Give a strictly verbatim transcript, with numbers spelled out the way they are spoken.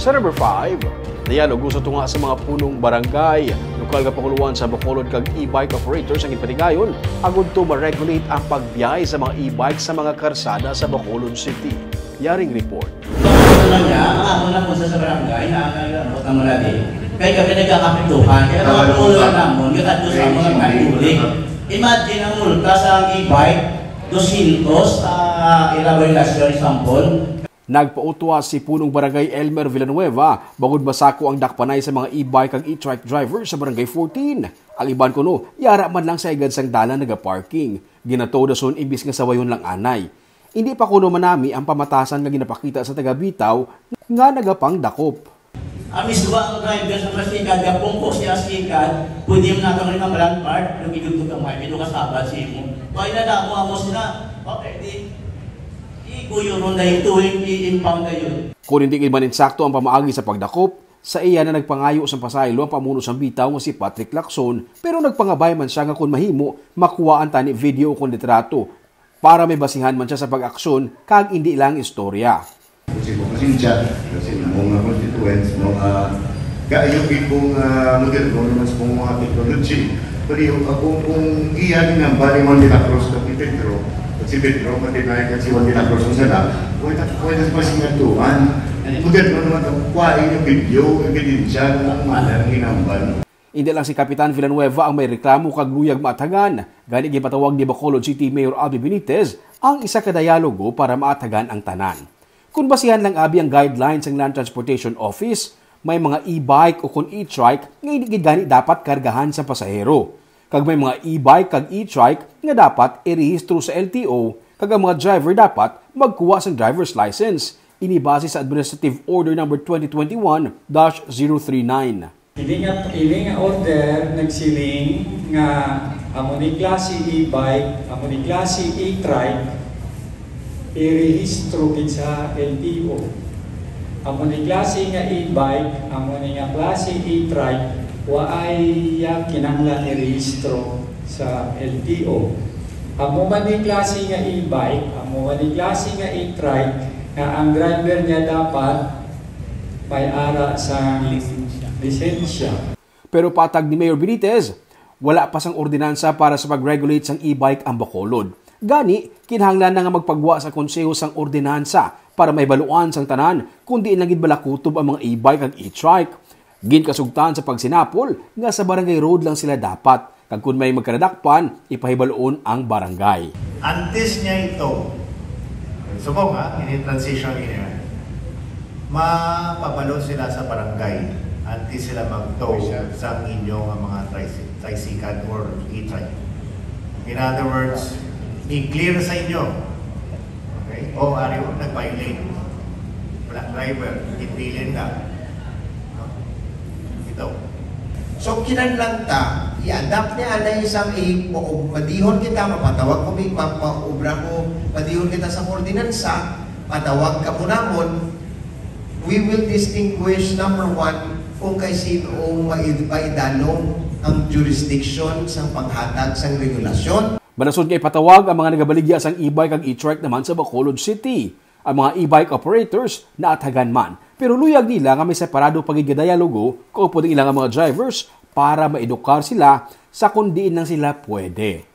Sa number five, dialogo sa tunga sa mga punong barangay, lokal nga panguluan sa Bacolod kag e-bike operators ang ginpatigayon agud to ma-regulate ang pagbiyahe sa mga e-bike sa mga karsada sa Bacolod City. Yaring report. Ano na niya, ang amo na po sa, sa barangay na ang naglamot ang mga di. Kaya kami nagkakapituhan, kaya mga pulo na namon, yung ato sa mga nagtulik. Imagine ang multa sa e-bike, dosyentos sa ila violation, example. Nagpautwa si Punong Barangay Elmer Villanueva bangod masako ang dakpanay sa mga e-bike kag e-trike driver sa Barangay fourteen. Ang iban kuno, yara man lang sa higad sang dalan nagaparking. Ginatuod dason imbis nga sawayon lang anay. Hindi pa kuno manami ang pamatasan nga ginapakita sa taga-Bitaw nga nagapangdakop. Ang mismo ang driver sa sikad, kapungko siya sa sikad, pwede mo nato rin ang brand part, lumigod ko kamay, may kasabad sa imo. Kaya na damo amo sila, okay, di, iguyo ron na ito, i-impound na yun. Kung hindi man insakto ang pamaagi sa pagdakop, sa iya na nagpangayo sang pasaylo ang pamuno sang Bitaw nga si Patrick Lacson, pero nagpangabay man siya nga kung mahimo, makuha ang tani video o kung litrato para may basihan man siya sa pag-aksyon kag indi lang istorya. Kasi mo pasensya, kasi mo nga constituents, no, ah, kaayo gid kung, ah, moderno naman sa kung mga technology. Pero yung, ah, kung, kung iya din ang bali mo nila Cruz at ni Pedro, at si Pedro, matinay at si Juan de la Cruz ang sala, pwede, pwede sa pasingaduan. Moderno naman ang kuwain yung video, ebidensya, kung ang malang ginambal. Hindi lang si Kapitan Villanueva ang may reklamo kag luyag maatagan. Gani ginpatawag ni Bacolod City Mayor Albee Benitez ang isa ka dialogo para maatagan ang tanan. Kung basihan lang abi ang guidelines sang Land Transportation Office, may mga e-bike o kon e-trike nga hindi gid gani dapat kargahan sa pasahero. Kag may mga e-bike kag e-trike nga dapat irehistro sa L T O, kag ang mga driver dapat magkuha sang driver's license. Ini base sa Administrative Order Number twenty twenty-one dash zero three nine. Ini nga, ini nga order nagsiling nga amo ni klase e-bike, amo ni klase e-trike, irehistro gid sa L T O. Amo ni klase nga e-bike, amo ni nga klase e-trike, waay ya kinahanglan irehistro sa L T O. Amo man ni klase nga e-bike, amo man ni klase nga e-trike, nga ang driver niya dapat may ara sang lisensya. Pero patag ni Mayor Benitez, wala pa sang ordinansa para sa pag-regulate sang e-bike ang Bacolod. Gani, kinahanglan na nga magpagwa sa konseho sang ordinansa para mahibaluan sang tanan kung diin lang gid bala kutob ang mga e-bike kag e-trike. Ginkasugtan sa pagsinapol nga sa barangay road lang sila dapat, kag kun may magkadadakpan, ipahibaluon ang barangay. Antes niya ito, subong ha, ini transition niya, mapabalo sila sa barangay antes sila mag-tow sa inyo nga mga tricy-, tricycle or e-trike. In other words, i-clear sa inyo. Okay? O, ari mo, nag-violate. Wala driver, ibilin na. No? Ito. So, kinahanglan ta, i-adapt niya na isang i-, mo-, madihon kita, mapatawag ko, may pa-, pa-, obra ko, madihon kita sa ordinansa, patawag ka po namon, we will distinguish, number one, kung kay sino ang mai-, maidalom ang jurisdiction sa paghatag sang regulasyon. Manasod nga ipatawag ang mga nagabaligya sang e-bike kag e-trike naman sa Bacolod City. Ang mga e-bike operators naatagan man, pero luyag nila nga may separado pa gid nga dialogo kaupod ang ilang mga drivers para maedukar sila sa kung diin lang sila pwede.